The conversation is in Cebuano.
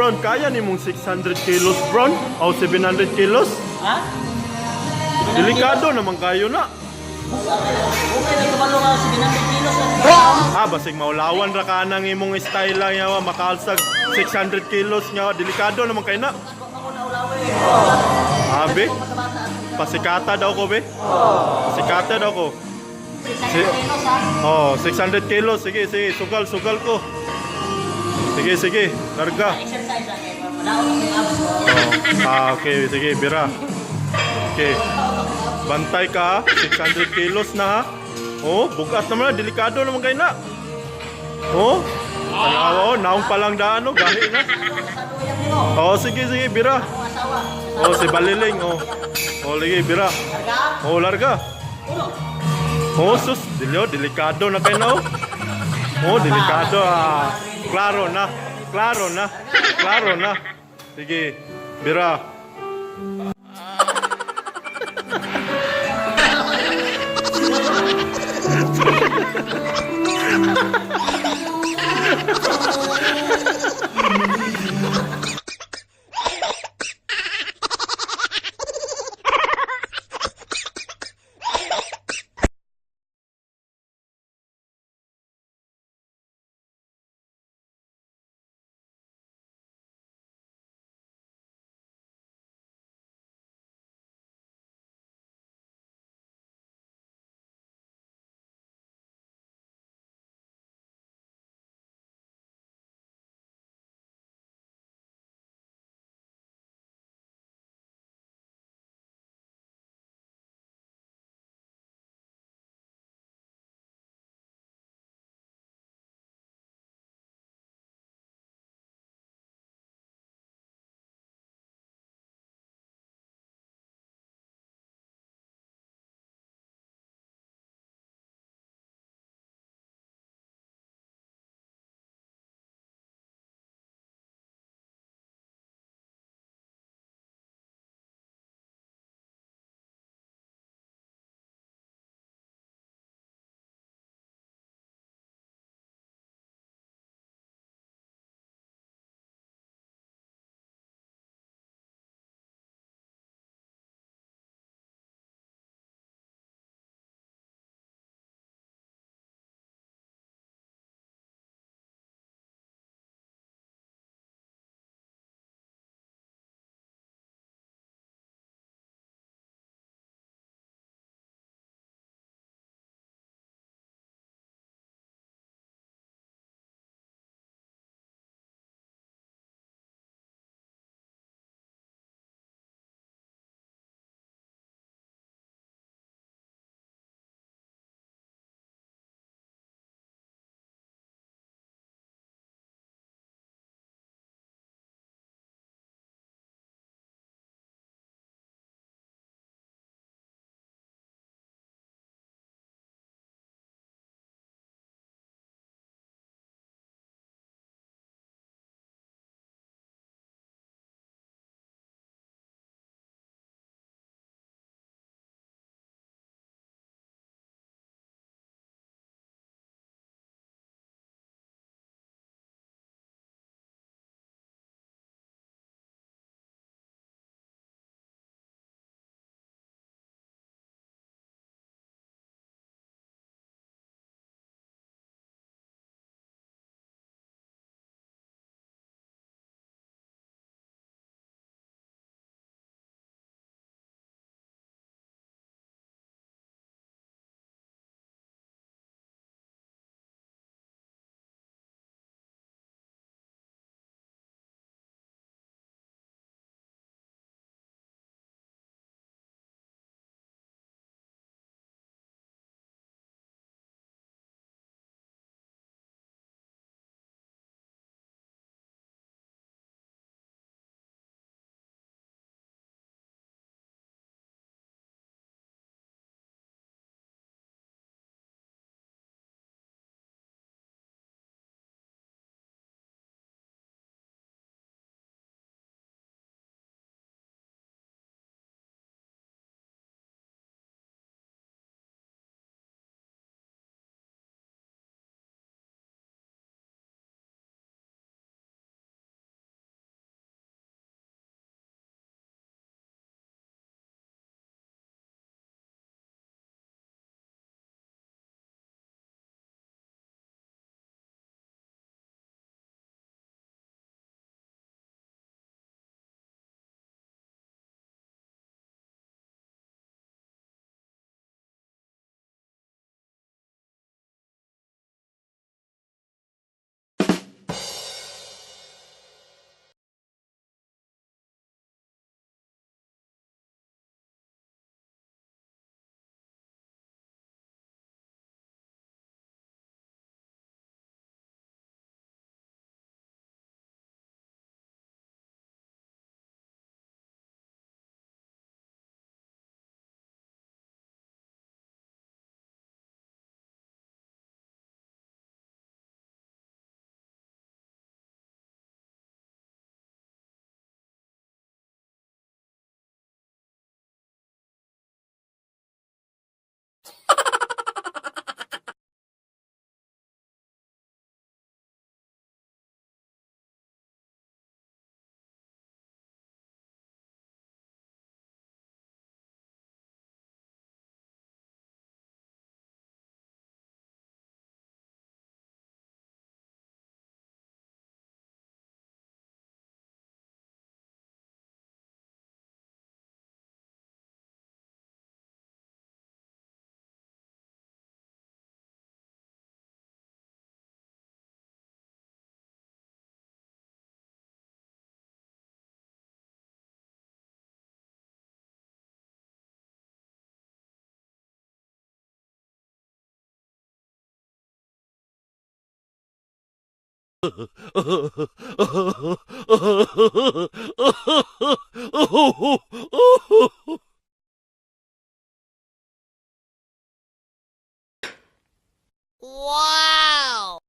Bron, kaya ni mong 600 kilos, Bron? O 700 kilos? Ha? Delikado naman kayo na. Okay na kabalo nga 700 kilos. Ah, basig maulawan ra ka nang imong style lang yawa makaalsag 600 kilos nga delikado naman kayo na. Ako na ulawi. Abi, pasikata daw ko be. Pasikata daw ko. 600 kilos ha. Oh, 600 kilos. Sige, sige, sugal, sugal ko. Sige, sige, larga. Exercise lang eh. Madaot ang abs ko. Oh, ah, okay, sige, bira. Okay. Bantay ka, ha? 600 kilos na ha. Oh, bugas naman na, delikado naman kayo na. Oh, tanawa oh, naong palang daan oh, gahi na. Sa luyang nimo. Oh, sige, sige, bira. Akong asawa. Oh, si Baliling, oh. Oh, lagi, bira. Larga. Oh, larga. Uno. Oh, sus, dilyo, delikado na kayo na, oh. Oh, delikado, ah. Klaro na, klaro na, klaro na. Sige, bira. Wow!